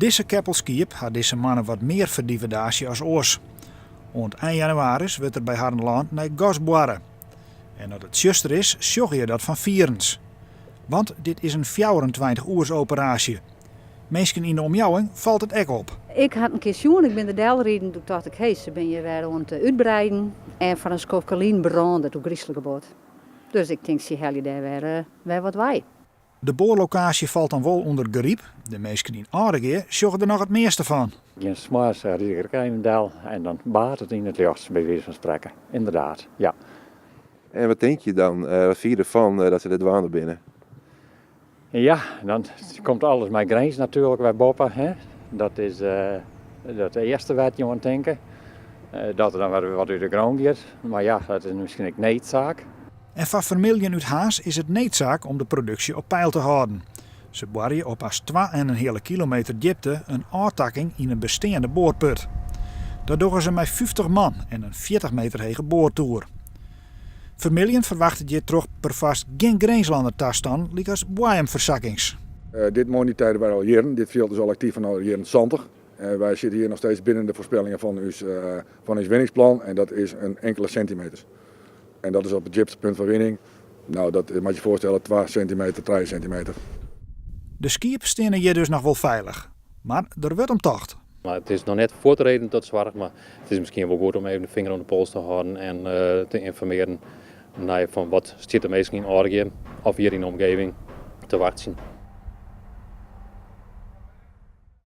Dizze keppel skiep ha dizze moanne wat mear ferdivedaasje as oars. Oant ein jannewaris wurdt der by harren lân nei gas boarre. En as it tsjuster is, sjogge je dat fan fierens. Want dit is in 24 oers operaasje. Minsken yn de omjouwing falt it ek op. Ik ha in kear sjoen, ik bin der delriden, doe tocht ik, hé, se binne hjir wer oan it útbreiden. En foar in skoftke lyn brânde it ôfgryslike bot. Dus ik tink, sy helje dêr wer wat wei. De boarlokaasje falt dan wol ûnder Garyp. De minsken yn Aldegea sjogge der noch it measte fan. Jins moarns ryd ik der even del en dan baarnt it yn it ljocht, by wize fan sprekken. Ynderdaad, ja. En wat tinke je dan, wat fine je derfan dat se dêr dwaande binne? Ja, dan komt alles mei Grins natuerlik wer boppe. Hè? Dat is dat earste wêr't je oan tinke. Dat der dan wer wat út de grûn giet. Mar ja, dat is miskien ek needsaak. En foar Vermilion út Harns is it needsaak om de produksje op peil te hâlden. Se boarje op hast 2,5 kilometer djipte in ôftakking yn in besteande boarput. Dat dogge se mei 50 man en in 40 meter hege boartoer. Vermilion ferwachtet hjirtroch perfoarst gjin Grinslanner tastannen lykas boaiemfersakkings. Dit monitoarje wy al jierren. Dit fjild is al aktyf fan de jierren 70. Wy sitte hjir noch steeds binnen de foarspellingen fan ús winningsplan en dat is in inkele sintimeters. En dat is op it djipste punt fan winning. No, dat moat je foarstelle, 2 sintimeter, 3 sintimeter. De skiep steane hjir dus noch wol feilich, mar der wurdt om tocht. Mar it is noch net fuort reden tot soarch, mar it is miskien wol goed om even de finger oan de pols te hâlden en te ynformearjen nei fan wat stiet de minsken yn Aldegea of hjir yn de omgeving te wachtsjen.